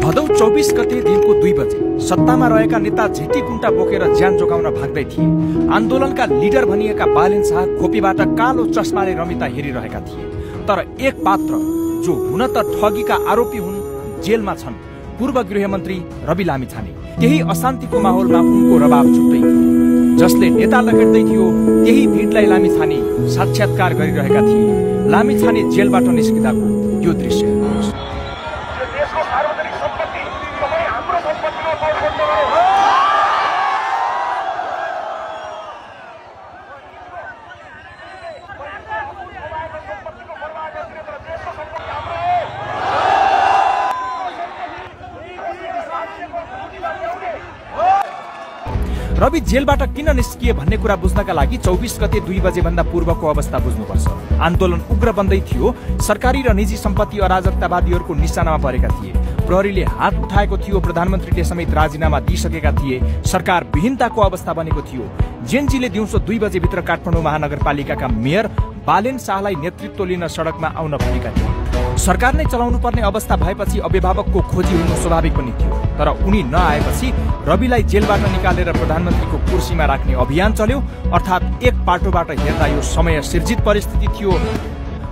भदौ 24 गते दिनको 2 बजे सत्तामा रहेका नेता झिटी कुन्टा बोकेर ज्यान जोगाउन भाग्दै थिए। आन्दोलनका लिडर भनिएका बालेन शाह खोपीबाट कालो चस्माले रमिता हेरिरहेका थिए। तर एक पात्र जो हुन त ठगीका आरोपी हुन्, जेलमा छन्, पूर्व गृहमन्त्री रवि लामिछाने। त्यही अशान्तिको माहौलमा उनको रबाब छुट्टै थियो। जसले नेता लखेट्दै थियो त्यही भिडलाई लामिछाने साक्षात्कार गरिरहेका थिए। लामिछाने जेलबाट निस्किँदाको यो दृश्य हेर्नुहोस्। रवि जेलबाट किन निस्किए भन्ने कुरा बुझ्नका लागि 24 गते 2 बजे भन्दा पूर्वको अवस्था बुझ्नुपर्छ। आन्दोलन उग्र बन्दै थियो। सरकारी र निजी सम्पत्ति अराजकतावादीहरूको निशानामा परेका थिए। प्रहरीले हात उठाएको थियो। प्रधानमन्त्रीले समेत राजीनामा दिइसकेका थिए। सरकार विहीनताको अवस्था बनेको थियो। जेनजीले दिउँसो 2 बजे भित्र काठमाडौँ महानगरपालिकाका मेयर बालेन शाहलाई नेतृत्व लिन सडकमा आउन भनेका थिए। सरकार नै चलाउनु पर्ने अवस्था भएपछि अभिभावकको खोजी हुनु स्वाभाविक पनि थियो। तर उनी नआएपछि रविलाई जेलबाट निकालेर प्रधानमन्त्रीको कुर्सीमा राख्ने अभियान चल्यो। अर्थात् एक पाटोबाट हेर्दा यो समय सिर्जित परिस्थिति थियो।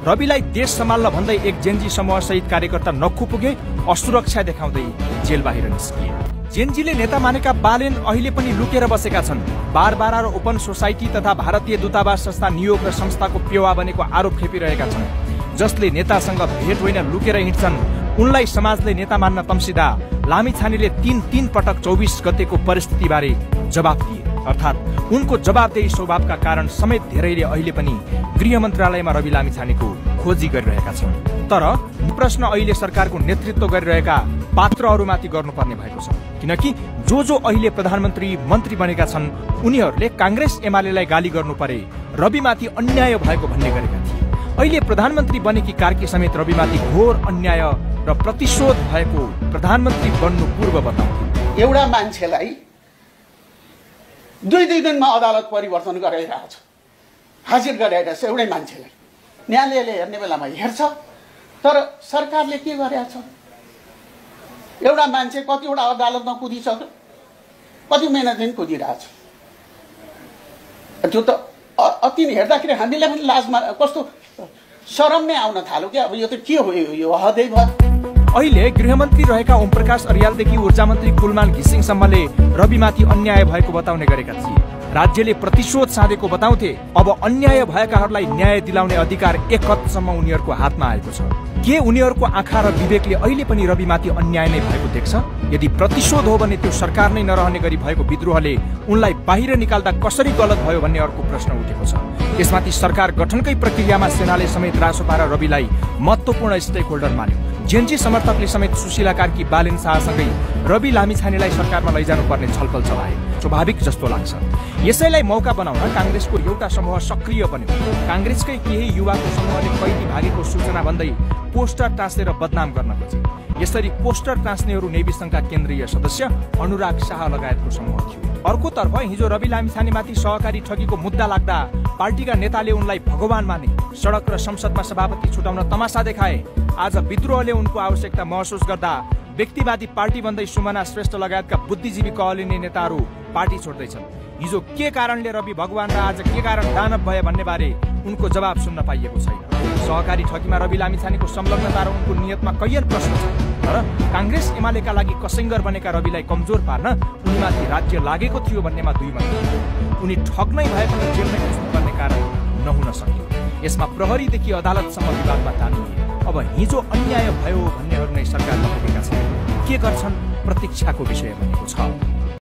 रविलाई देश सम्हाल्न भन्दै एक जेनजी समूह सहित कार्यकर्ता नक्खु पुगे। असुरक्षा देखाउँदै जेल बाहिर निस्किए। जेनजीले नेता मानेका बालेन अहिले पनि लुकेर बसेका छन्। बारबारा र ओपन सोसाइटी तथा भारतीय दूतावास संस्था न्युयोर्क र संस्थाको पेवा बनेको आरोप खेपिरहेका छन्। जसले नेतासँग भेट होइन लुकेर हिँड्छन् उनलाई समाजले नेता मान्न तम्सिदा लामिछानेले 3 पटक 24 गतेको परिस्थितिबारे जवाब दिए। अर्थात् उनको जवाबदेही स्वभावका कारण समेत धेरैले अहिले पनि गृह मन्त्रालयमा रवि लामिछानेको खोजी गरिरहेका छन्। तर प्रश्न अहिले सरकारको नेतृत्व गरिरहेका पात्रहरूमाथि गर्नुपर्ने भएको छ। किनकि जो अहिले प्रधानमन्त्री मन्त्री बनेका छन् उनीहरूले कांग्रेस एमालेलाई गाली गर्नु परे रविमाथि अन्याय भएको भन्ने गरेका थिए। अहिले प्रधानमन्त्री बनेकी कार्की समेत रविमाथि घोर अन्याय र प्रतिशोध भएको प्रधानमन्त्री बन्नु पूर्व बताउँथे। एउटा मान्छेलाई 2 दिनमा अदालत परिवर्तन गरिरहेको छ, हाजिर गरिरहेको छ। एउटै मान्छेलाई न्यायालयले हेर्ने बेलामा हेर्छ। तर सरकारले के गरेको छ? एउटा मान्छे कतिवटा अदालतमा कुदिसक्यो, कति महिनादेखि कुदिरहेछ। त्यो त अति हेर्दाखेरि हामीलाई पनि लाजमा कस्तो शरम नै आउन थाल्यो क्या। अब यो त के हो? यो हदै भयो। अहिले गृहमन्त्री रहेका ओमप्रकाश अर्यालदेखि ऊर्जा मन्त्री कुलमान घिसिङसम्मले रविमाथि अन्याय भएको बताउने गरेका थिए। राज्यले प्रतिशोध साधेको बताउँथे। अब अन्याय भएकाहरूलाई न्याय दिलाउने अधिकार एक हदसम्म उनीहरूको हातमा आएको छ। के उनीहरूको आँखा र विवेकले अहिले पनि रविमाथि अन्याय नै भएको देख्छ? यदि प्रतिशोध हो भने त्यो सरकार नै नरहने गरी भएको विद्रोहले उनलाई बाहिर निकाल्दा कसरी गलत भयो भन्ने अर्को प्रश्न उठेको छ। यसमाथि सरकार गठनकै प्रक्रियामा सेनाले समेत रासोपा र रविलाई महत्त्वपूर्ण स्टेक होल्डर मान्यो। जेनजी समर्थकले समेत सुशीला कार्की बालेन शाहसँगै रवि लामिछानेलाई सरकारमा लैजानुपर्ने छलफल चलाए। स्वाभाविक जस्तो लाग्छ। यसैलाई मौका बनाउन कांग्रेसको एउटा समूह सक्रिय बन्यो। कांग्रेसकै केही युवाको समूहले कैदी भागेको सूचना भन्दै पोस्टर टाँसेर बदनाम गर्न खोजे। यसरी पोस्टर टाँस्नेहरू नेवी संघका केन्द्रीय सदस्य अनुराग शाह लगायतको समूह थियो। अर्कोतर्फ हिजो रवि लामिछानेमाथि सहकारी ठगीको मुद्दा लाग्दा पार्टीका नेताले उनलाई भगवान माने। सडक र संसदमा सभापति छुटाउन तमासा देखाए। आज विद्रोहले उनको आवश्यकता महसुस गर्दा व्यक्तिवादी पार्टी भन्दै सुमना श्रेष्ठ लगायतका बुद्धिजीवी कहलिने नेताहरू पार्टी छोड्दैछन्। हिजो के कारणले रवि भगवान र आज के कारण दानव भए भन्ने बारे उनको जवाब सुन्न पाइएको छैन। सहकारी ठगीमा रवि लामिछानेको संलग्नता र उनको नियतमा कैयन प्रश्न छ। तर कांग्रेस एमालेका लागि कसैङ्गर बनेका रविलाई कमजोर पार्न उनीमाथि राज्य लागेको थियो भन्नेमा दुई मत। उनी ठग नै भए पनि जेलमै बस्नुपर्ने कारण नहुन सक्यो। यसमा प्रहरीदेखि अदालतसम्म विवादमा तानिए। अब हिजो अन्याय भयो भन्नेहरू नै सरकारमा पुगेका छन्। के गर्छन् प्रतीक्षाको विषय बनेको छ।